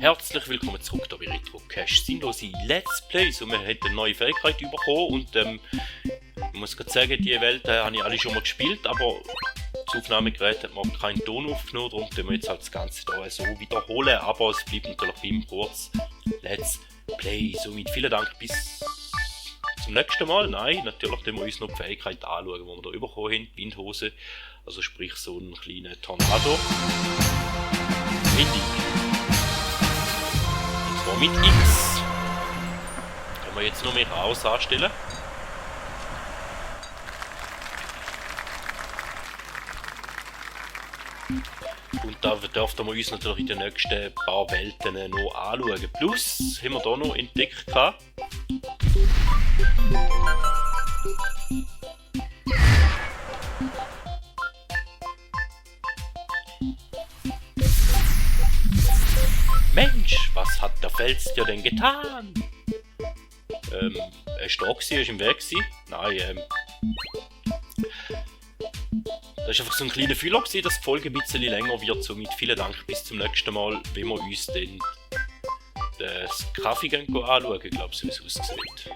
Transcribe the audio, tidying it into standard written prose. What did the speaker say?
Herzlich willkommen zurück hier bei RetroCache. Sinnlose Let's Plays und wir haben eine neue Fähigkeit bekommen und ich muss gerade sagen, die Welt habe ich alle schon mal gespielt, aber das Aufnahmegerät hat man keinen Ton aufgenommen, darum können wir jetzt halt das Ganze hier so wiederholen, aber es bleibt natürlich beim kurz Let's Play. Somit vielen Dank, bis zum nächsten Mal. Nein, natürlich können wir uns noch die Fähigkeit anschauen, die wir hier bekommen haben, die Windhose, also sprich so einen kleinen Tornado. Windig. Und zwar mit X. Können wir jetzt noch mehr raus anstellen. Und da dürften wir uns natürlich in den nächsten paar Welten noch anschauen. Plus haben wir hier noch entdeckt. Mensch, was hat der Fels dir denn getan? Er ist da gewesen, er ist im Weg gewesen. Nein, das war einfach so ein kleiner Fehler gewesen, dass die Folge ein bisschen länger wird. Somit vielen Dank, bis zum nächsten Mal, wenn wir uns dann das Kaffee anschauen, glaube ich, so wie es aussieht.